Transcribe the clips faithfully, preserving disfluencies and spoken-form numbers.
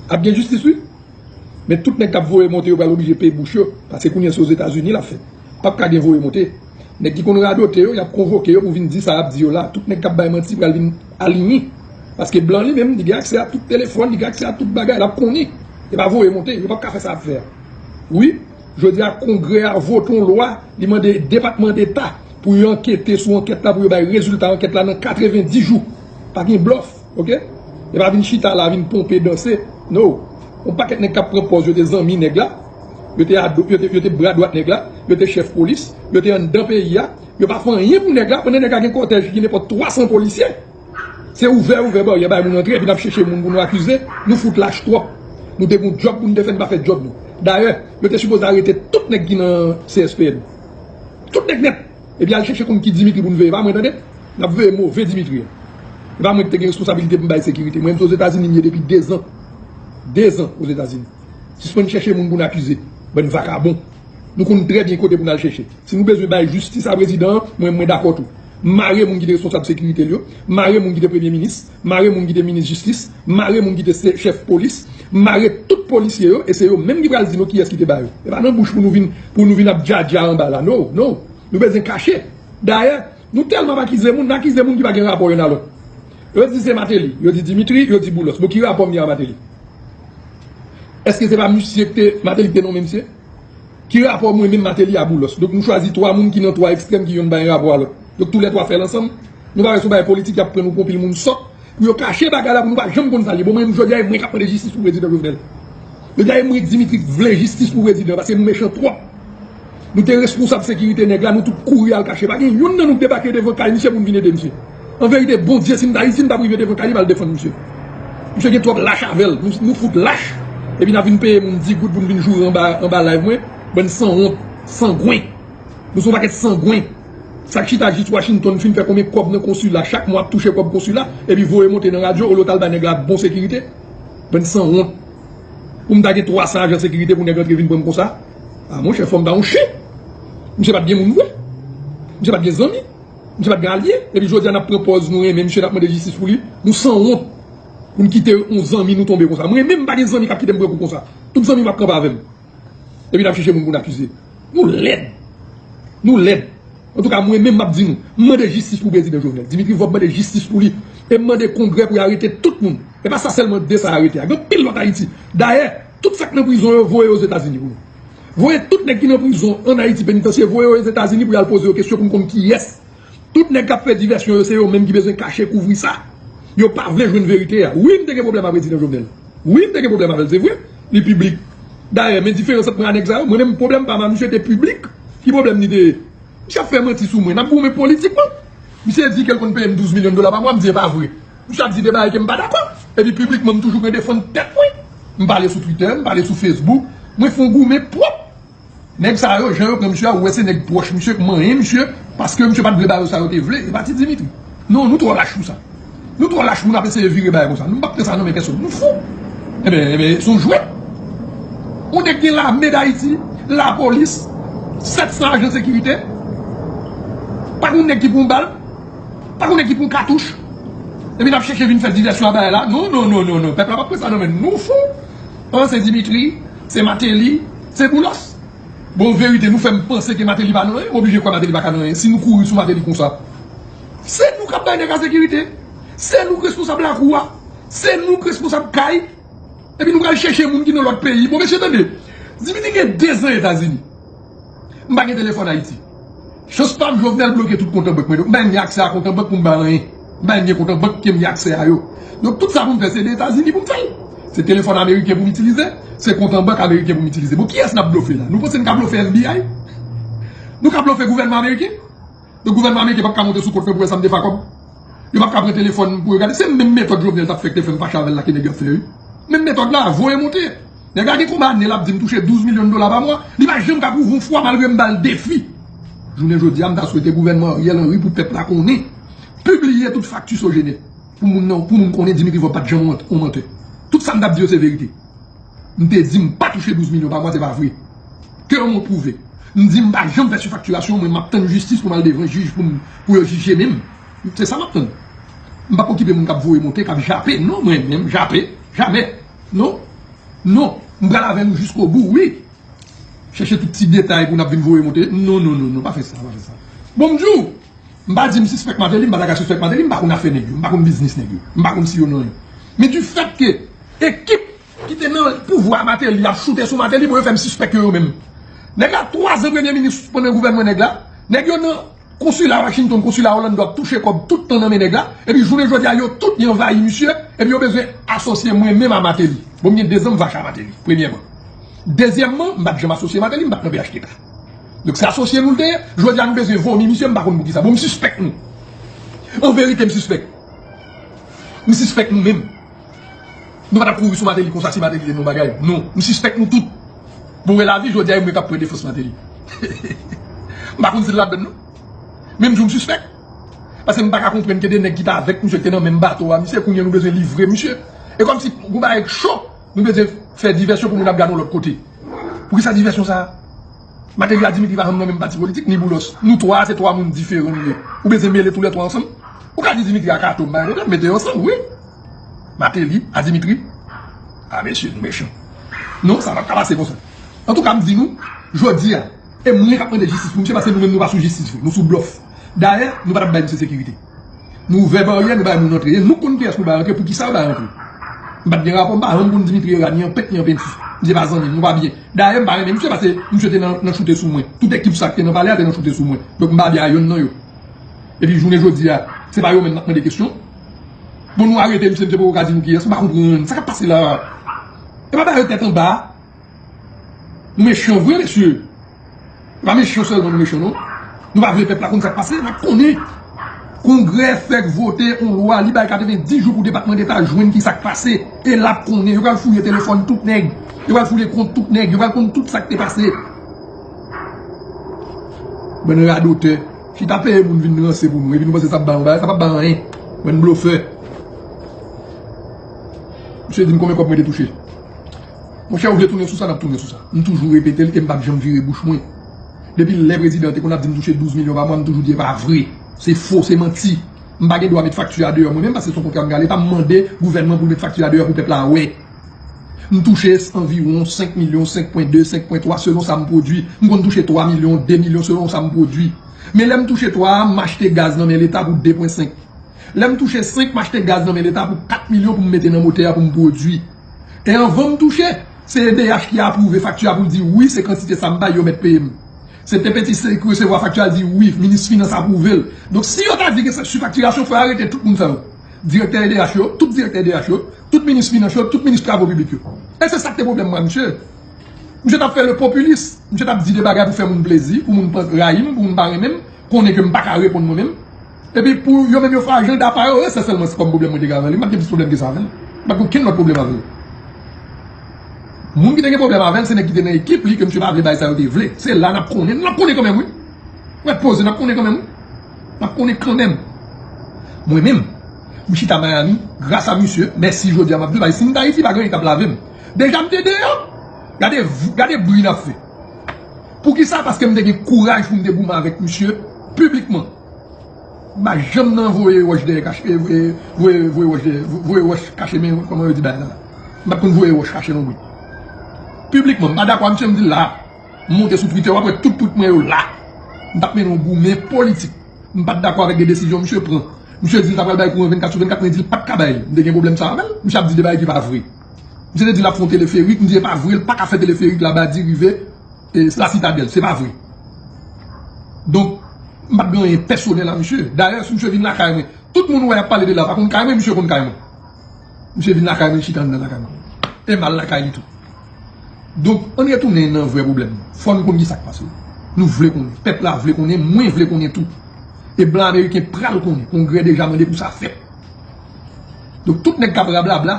Ap gen jistis, wi. Men tout nèg k ap voye monte yo pral oblije peye bouch yo. Paske kounye a se Ozetazini l ap fèt. P ap ka gen voye monte. Nèg ki konn radote yo, y ap konvoke yo pou vin di sa y ap di yo la. Tout nèg k ap bay manti pral vin aliyen. Paske blan li menm, li gen aksè a tout telefòn, li gen aksè a tout bagay, l ap konnen. E pa voye monte, yo p ap ka fè sa y ap fè a. Wi, jodi a kongrè a vote yon lwa, li mande Depatman Deta pou yo ankete sou ankèt la, pou yo bay rezilta ankèt la nan katrevenndis jou. Pa gen blòf, oke? E pa vin chita la, vin ponpe, danse. No. Yon pakèt nèg k ap pran pòz yo te zanmi nèg la, yo te, ado, yo te, yo te bra dwat nèg la, yo te chèf polis, yo te anndan peyi a, yo pa fè anyen pou nèg la, pandan nèg la gen kòtèj ki gen nenpòt twa san polisye. Se ouvè, ouvè baryè, bay moun antre, epi n ap chèche moun pou nou akize. Nou fout lach twòp. Nou te gen yon djòb pou nou te fè, nou pa fè djòb nou. Dayè, yo te sipoze arete tout nèg ki nan C S P N. Tout nèg nèt. Epi al chèche konn ki Dimitri pou n veye. E pa mwen, tande. N ap veye move Dimitri a. E pa mwen ki te gen responsablite pou m bay sekirite. Mwen menm se Ozetazini m ye depi dezan. Dezan Ozetazini. Sispann chèche moun pou n akize. Bann vakabon. Nou konn trè byen kote pou n al chèche. Si nou bezwen bay jistis a prezidan an, mwen, mwen dakò tou. Mare moun ki te responsab sekirite l yo, mare moun ki te premye minis, mare moun ki te minis jistis, mare moun ki te se-, chèf polis, mare tout polisye yo, e se yo menm ki pral di nou kiyès ki te ba yo. E pa nan bouch pou nou vin, pou nou vin ap djadja anba la. No, no. Nou bezwen kache. Dayè, nou tèlman ap akize moun, n akize moun ki pa gen rapò youn a lòt. Yo di se Martelly, yo di Dimitri, yo di Boulos. Bon, ki rapò m gen a Martelly? Èske se pa misye ki te, Martelly ki te nonmen misye? Ki rapò mwen menm Martelly a Boulos? Donk nou chwazi twa moun ki nan twa ekstrèm ki youn pa gen rapò a lòt. Donk toulètwa fè l ansanm. Nou pa wè se yon bagay politik y ap pran nou pou yon pil moun sòt. Pou yo kache bagay la pou nou pa janm konn sa l ye. Bon, mwen menm jodi a e mwen k ap mande jistis pou prezidan Jovenel. Jodi a e mwen Dimitri k vle jistis pou prezidan paske nou mechan twòp. Nou te responsab sekirite nèg la, nou tout kouri al kache. Pa gen youn nan nou k debake devan kay misye pou n vin ede misye. An verite, Bondye, si m t Ayiti, m t ap rive devan kay li, m al defann misye. Misye gen twòp lach avè l. Nou, nou fout lach. Epi n ap vin peye moun dis goud pou n vin joure anba, anba live mwen. Bann sanwont, sangwen. Nou se yon pakèt sangwen. Sa k chita jis Washington fin fè konbyen kòb nan konsila. Chak mwa ap touche kòb konsila. Epi voye monte nan radyo, olye w t al bay nèg la bon sekirite. Bann sanwont. Pou m ta gen twa san ajan sekirite pou nèg antre vin pran m konsa. A monchè, fò m ta yon chen. Misye pa t gen moun vre. Misye pa t gen zanmi. Misye pa t gen alye. Epi jodi a n ap pran pòz nou renmen misye, n ap mande jistis pou li. Nou sanwont. Pou n kite yon zanmi nou tonbe konsa. Mwen menm m pa gen zanmi k ap kite m pran kou konsa. Tout zanmi m ap kanpe avè m. Epi n ap chèche moun pou n akize. Nou lèd. Nou lèd. Antouka, mwen menm m ap di nou, m mande jistis pou prezidan Jovenel. Dimitri Vorbe mande jistis pou li. E m mande Kongrè pou y arete tout moun. E pa sa sèlman de sa arete a. Gen anpil lòt Ayiti. Dayè, tout sa k nan prizon yo voye Ozetazini pou nou. Voye tout nèg ki nan prizon ann Ayiti, penitansye, voye yo Ozetazini pou y al poze yo kesyon pou n konn kiyès. Tout nèg k ap fè divèsyon yo, se yo menm ki bezwen kache, kouvri sa. Yo pa vle jwenn verite a. Wi, m te gen pwoblèm ak prezidan Jovenel. Wi, m te gen pwoblèm avè l, se vre. Li piblik. Dayè, men diferans ant mwen ak nèg sa yo, mwen menm pwoblèm pa m a misye te piblik. Ki pwoblèm li te ye? Misye ap fè manti sou mwen. N ap goumen politikman. Misye di ke l konn peye m douz milyon dola pa mwa, m di e pa vre. Misye ap di de bagay ke m pa dakò. Epi piblikman, m toujou gen defann tèt mwen. M pale sou Twitter, m pale sou Facebook. Mwen fè yon goumen pwòp. Nèg sa yo, jan yo pran misye a, ou wè se nèg pwòch misye k manyen misye, paske misye pa t vle ba yo sa yo te vle, e pa ti Dimitri. Non, nou twò lach pou sa. Nou twò lach pou n ap eseye vire bagay konsa. Nou p ap pran sa nan men pèsonn. Nou fou. Enben, enben, se yon jwèt. Yon nèg gen lame Dayiti, lapolis, sèt san ajan sekirite. Pa gen yon nèg ki pran yon bal, pa gen yon nèg ki pran yon katouch. Epi n ap chèche vin fè divèsyon a bagay la. Non, non, non, non, non. Pèp la p ap pran sa nan men nou. Nou fou. An, se Dimitri, se Martelly, se Boulos. Bon, verite, nou fè m panse ke Martelly pa nan anyen, m oblije kwè Martelly pa ka nan anyen. Si nou kouri sou Martelly konsa, se nou k ap bay nèg la sekirite. Se nou k responsab lakou a. Se nou k responsab kay. Epi nou pral chèche moun ki nan lòt peyi. Bon, mesye, tande. Dimitri gen dezan Etazini. M pa gen telefòn Ayiti. Chans pa m, Jovenel bloke tout kont an bank mwen. Donk, m pa menm gen aksè a kont an bank pou m bay anyen. M pa menm gen kont an bank ke m gen aksè a yo. Donk, tout sa pou m fè, se de Etazini pou m fè l. Se telefòn ameriken pou m itilize, se kont an bank ameriken pou m itilize. Bon, kiyès n ap blofe la? Nou panse n ka blofe F B I? Nou ka blofe gouvènman ameriken? Donk, gouvènman ameriken p ap ka monte sou kont mwen pou wè sa m te fè a kòb. Yo p ap ka pran telefòn pou yo gade. Se menm metòd Jovenel t ap fè k te fè m fache avè l la ke nèg yo ap fè, wi. Menm metòd la, voye monte. Nèg la gen konbyen ane l ap di m touche douz milyon dola pa mwa, li pa janm ka pwouve yon fwa malgre m ba l defi. Jounen jodi a, m ta swete gouvènman Ariel Henry pou pèp la konnen. Pibliye tout fakti Sogener pou moun nan, pou moun konnen Dimitri Vorbe pa t janm yon mantè. Tout sa m t ap di yo se verite. M te di m pa touche douz milyon pa mwa, se pa vre. Ke yo pwouve. M di m pa janm fè sifaktirasyon, mwen m ap tann jistis pou m al devan jij pou m, pou yo jije menm. Se sa m ap tann. M p ap okipe moun k ap voye monte, k ap jape. Non, mwen menm, jape. Jamè. Non. Non, m pral avè nou jiskobou, wi. Chèche tout ti detay pou n ap vin voye monte. Non, non, non, non, pa fè sa, pa fè sa. Bon, m di w, m pa di m sispèk Martelly, m pa ta ka sispèk Martelly, m pa konn afè nèg yo, m pa konn biznis nèg yo, m pa konn si yo nan anyen. Men du fait que ekip ki te nan pouvwa Martelly ap choute sou Martelly, bon, yo fè m sispèk yo, yo menm. Nèg la, twa zan premye minis pandan gouvènman nèg la, nèg yo nan konsila Washington, konsila Orlando ap touche kòb tout tan nan men nèg la, epi jounen jodi a, yo tout, y anvayi misye, epi yo bezwen asosye mwen menm a Martelly. Bon, m gen de zan m vache a Martelly, premyèman. Dezyèmman, m pa t janm asosye Martelly, m pa t nan P H T K. Donk, se asosye nou l te ye. Jodi a, nou bezwen vomi misye, m pa konn poukisa. Bon, m sispèk nou. An verite, m sispèk. M sispèk nou menm. Nou pa t ap kouri sou Martelly konsa si Martelly te nan yon bagay. Non, m sispèk nou tout. Bon, wè lavi, jodi a, e mwen k ap pran defans Martelly. M pa konn si l ladann, non. Men m di w m sispèk. Paske m pa ka konprann ke de nèg ki t avèk misye, ki te nan menm bato a misye, kounye a nou bezwen livre misye. E kòmsi yon bagay k cho, nou bezwen fè divèsyon pou moun ap gade yon lòt kote. Poukisa divèsyon sa a? Martelly a Dimitri pa janm nan menm pati politik, ni Boulos. Nou twa, se twa moun diferan nou ye. Ou bezwen mele toulètwa ansanm? Ou ka di Dimitri a Kato, m pa gen pwoblèm, mete yo ansanm, wi. Martelly a Dimitri. A, mesye, nou mechan. Non, sa p ap ka pase konsa. Antouka, m di nou, jodi a, e mwen k ap mande jistis pou misye, paske nou menm nou pa sou jistis vre, nou sou blòf. Dayè, nou pa t ap bay misye sekirite. Nou ouvè baryè, nou bay moun antre. E nou konn kiyès nou bay antre, poukisa yo bay antre. M pa t gen rapò, m pa janm konn Dimitri Hérard, ni an pent, ni an penti. Misye pa zanmi m, nou pa byen. Dayè, m pa renmen misye, paske misye te nan, nan choute sou mwen. Tout ekip sa k te nan palè a te nan choute sou mwen. Donk, m pa byen a yonn nan yo. Epi, jounen jodi a, se pa yo menm n ap mande kesyon. Bon, nou arete misye, misye poko ka di nou kiyès, m pa konprann. Sa k ap pase la? E pa ba yo tèt anba. Nou mechan vre, mesye. E pa mechan sèlman nou mechan, non. Nou pa vle pèp la konn sa k pase, n ap konnen. Kongrè fèk vote yon lwa, li bay katrevenndis jou pou Depatman Deta jwenn ki sa k pase. E l ap konnen. Yo pral fouye telefòn tout nèg. Yo pral fouye kont tout nèg. Yo pral konn tout sa k te pase. Bann radotè. Chita peye moun vin ranse pou nou. Epi nou panse sa ap ba yon bagay. Sa p ap ba anyen. Bann blofè. Misye di m konbyen kòb mwen te touche. Monchè, ou vle tounen sou sa, n ap tounen sou sa. M toujou repete l e m p ap janm vire bouch mwen. Depi lè prezidan an te konn ap di m touche douz milyon pa mwa, m toujou di e pa vre. Se fo, se manti. M pa gen dwa met fakti a deyò mwen menm, paske se yon kontra m gen a Leta, m mande gouvènman pou l met fakti a deyò pou pèp la wè. M touche anviwon senk milyon, senk pwen de, senk pwen twa, selon sa m pwodui. M konn touche twa milyon, de milyon, selon sa m pwodui. Men lè m touche twa a, m achte gaz nan men Leta pou de pwen senk. Lè m touche senk, m achte gaz nan men Leta pou kat milyon pou m mete nan motè a pou m pwodui. E anvan m touche, se E D H ki apwouve fakti a pou l di wi, se kantite sa m bay, yo mèt peye m. Se T P T C ki resevwa fakti a, l di wi, minis finans apwouve l. Donk, si yo ta di gen sifaktirasyon, fò yo arete tout moun sa yo. Direktè E D H yo, tout direktè E D H yo, tout minis finans yo, tout minis travo piblik yo. E se sa k te pwoblèm mwen, misye. Misye t ap fè le popilis. Misye t ap di de bagay pou fè moun plezi, pou moun pa rayi m, pou moun pa renmen m, konnen ke m pa ka reponn mwen menm. Epi pou yo menm yo fè ajanda pa yo, e se sèlman se kòm pwoblèm mwen te gen avè l. M pa t gen plis pwoblèm ke sa avè l. M pa t gen okenn lòt pwoblèm avè l. Moun ki te gen pwoblèm avè l, se nèg ki te nan ekip li, ke misye pa vle bay sa yo te vle. Se la n ap konnen. N ap konnen kanmenm, wi. Rete poze, n ap konnen kanmenm, wi. N ap konnen kanmenm. Mwen menm, m chita Miami, gras a misye, mèsi jodi a m ap di w, paske si m t Ayiti, pa gen anyen k ap lave m. Deja m te deyò. Gade, gade bri n ap fè. Poukisa? Paske m te gen kouraj pou m te goumen avèk misye piblikman. M pa janm nan voye wòch dèyè kache, eh, voye, voye, voye wòch dèyè, voye wòch kache men, kòman yo di bagay sa la? M pa t konn voye wòch kache non, wi. Piblikman, m pa dakò a misye, m di l la. M monte sou Twitter, w ap wè tout tweet mwen yo la. M t ap mennen yon goumen politik. M pa t dakò avèk de desizyon misye pran. Misye di l ta pral bay kouran vennkat sou vennkat, mwen di l pa t ka bay. M te gen pwoblèm sa avè l. Misye ap di de bagay ki pa vre. Misye te di l ap fè yon teleferik, m di e pa vre, l pa ka fè teleferik la Badi rive e La Citadelle, se pa vre. Donk, m pa t gen anyen pèsonèl a misye. Dayè, si misye vin lakay mwen, tout moun wè y ap pale de la, pa konn kay mwen, misye konn kay mwen. Misye vin lakay mwen, chita anndan lakay mwen. E m al lakay li tou. Donk, ann retounen nan vrè pwoblèm nan. Fò n konn ki sa k pase. Nou vle konnen. Pèp la vle konnen, mwen vle konnen tou. E blan ameriken pral konnen. Kongrè deja mande pou sa fèt. Donk, tout nèg k ap rablabla,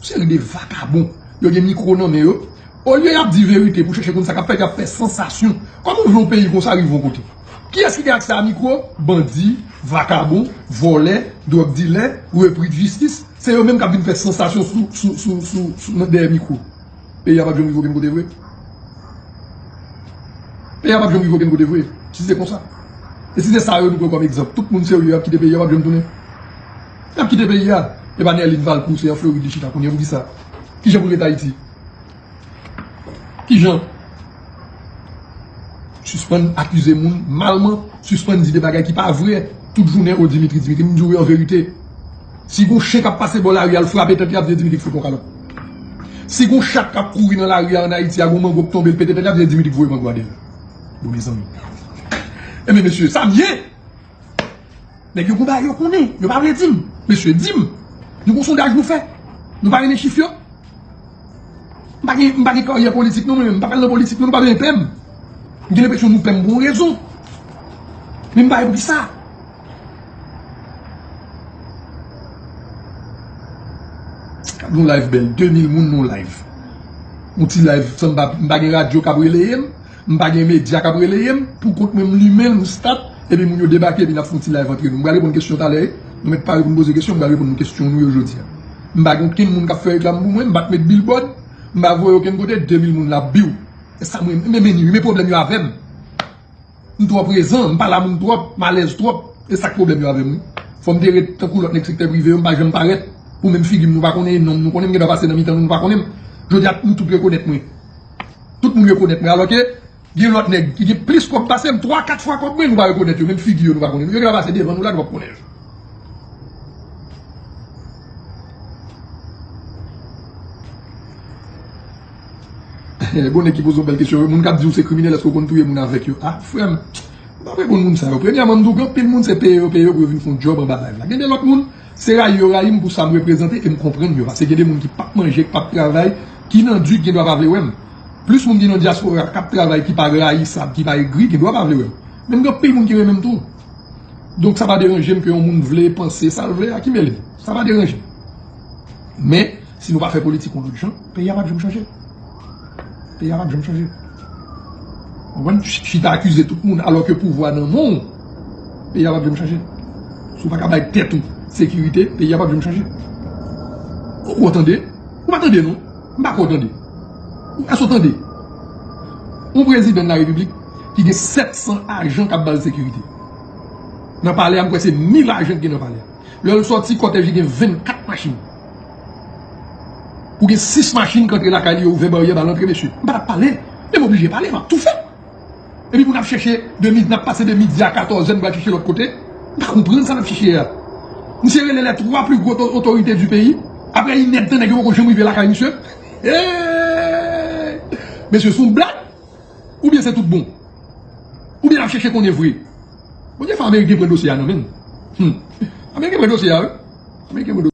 seri de vakabon. Yo gen mikwo nan men yo. Olye y ap di verite pou chèche konn sa k ap fèt, y ap fè sansasyon. Kòman w vle yon peyi konsa rive yon kote? Kiyès ki gen aksè a mikwo? Bandi, vakabon, vòlè, dwòg dilè, repri jistis. Se yo menm k ap vin fè sansasyon sou, sou, sou, sou, sou, nan, dèyè mikwo. Peyi a p ap janm rive okenn kote vre. Peyi a p ap janm rive okenn kote vre. Si se konsa. E si se sa yo nou pran kòm egzanp, tout moun serye y ap kite peyi a, y ap janm tounen. Y ap kite peyi a. E pa Nerline Valcourt, se an Florid li chita kounye a, poukisa? Kijan pou l ret Ayiti? Kijan? Sispann akize moun malman, sispann di de bagay ki pa vre. Tout jounen, o Dimitri, Dimitri, m di w an verite. Si gon chen k ap pase bò lari a, l frape tèt li, y ap di Dimitri k fout yon kalòt. Si gon chat k ap kouri nan lari a ann Ayiti a, gon mango k tonbe, l pete tèt li, y ap di Dimitri k voye mango a dèyè l. Bon, mezanmi. Ebyen, mesye, sa m ye! Nèg yo gon bagay yo konnen, yo pa vle di m. Mesye, di m. Nou gon sondaj nou fè. Nou pa renmen chif yo. M pa gen, m pa gen karyè politik non, mwen menm. M pa pral nan politik non, nou pa bezwen pè m. M gen lenpresyon nou pè m pou yon rezon. Men m pa wè poukisa. Gad yon live bèl, de mil moun nan live. Yon ti live, san m pa, m pa gen radyo k ap releye m. M pa gen medya k ap releye m, pou kont mwen m limen l, m start, epi moun yo debake, epi n ap fè yon ti live antre nou. M pral reponn kesyon talè, nou mèt pare pou n poze kesyon, m pral reponn kesyon nou yo jodi a. M pa gen okenn moun k ap fè reklam pou mwen, m pa t met billboard, m pa voye okenn kote, de mil moun la, biw. E sa mwen, men, men, men, men pwoblèm yo avè m. M twò prezan, m pale a moun twòp, m alèz twòp, e sa k pwoblèm yo avè m, wi. Fò m te ret tankou lòt nèg sektè prive yo, m pa janm parèt, pou menm figi m nou pa konnen, e non m nou konnen, m gen dwa pase nan mitan nou, nou pa konnen m. Jodi a, nou tout rekonèt mwen. Tout moun rekonèt mwen, alò ke gen lòt nèg ki gen plis kòb pase m, twa, kat fwa kòb mwen, nou pa rekonèt yo, menm figi yo nou pa konnen. Yo gen dwa pase devan nou la, nou p ap konnen yo. Bon, nèg ki poze yon bèl kesyon, moun k ap di w se kriminèl, èske w konn touye moun avèk yo? Ah, frè m, m p ap reponn moun sa yo. Premyèman, m di w gen anpil moun, se peye yo peye yo pou yo vin fè yon djòb anba live la. Gen de lòt moun, se rayi yo rayi m pou sa m reprezante e m konprann yo. Paske gen de moun ki p ap manje, ki p ap travay, ki nan di, ki gen dwa pa vle wè m. Plis moun ki nan dyaspora, k ap travay, ki pa rayisab, ki pa egri, gen dwa pa vle wè m. Men gen anpil moun ki renmen m tou. Donk, sa pa deranje m ke yon moun vle panse sa l vle a, ki mele m. Sa pa deranje m. Men, si nou pa fè politik yon lòt jan, peyi a p ap janm chanje. Peyi a p ap janm chanje. Ou konprann? Ch-, chita akize tout moun, alò ke pouvwa nan men w, peyi a p ap janm chanje. Si w pa ka bay tèt ou sekirite, peyi a p ap janm chanje. Ou, ou tande? Ou pa tande, non? M pa kwè w tande. Èske w tande? Yon prezidan de la repiblik ki gen sèt san ajan k ap ba l sekirite. Nan palè a, m kwè se mil ajan ki gen nan palè a. Lè l sòti, kòtèj li gen vennkat machin. Ou gen sis machin k antre lakay li, yo ouvè baryè ba l antre, mesye. M pa t ap pale, men m oblije pale, m ap toufe. Epi pou n ap chèche de midi, n ap pase de midi a katòzè, n pral chèche lòt kote. M pa konprann sa n ap chèche a. Misye rele les trois plus gros autorités du pays. Apre inèdtan, nèg yo poko janm rive lakay misye. Hey! Mesye, se yon blag? Oubyen se tout bon? Oubyen n ap chèche konnen vre? Bondye fè Ameriken pran dosye a nan men l. Hmm. Ameriken pran dosye a, wi. Ameriken pran dosye a.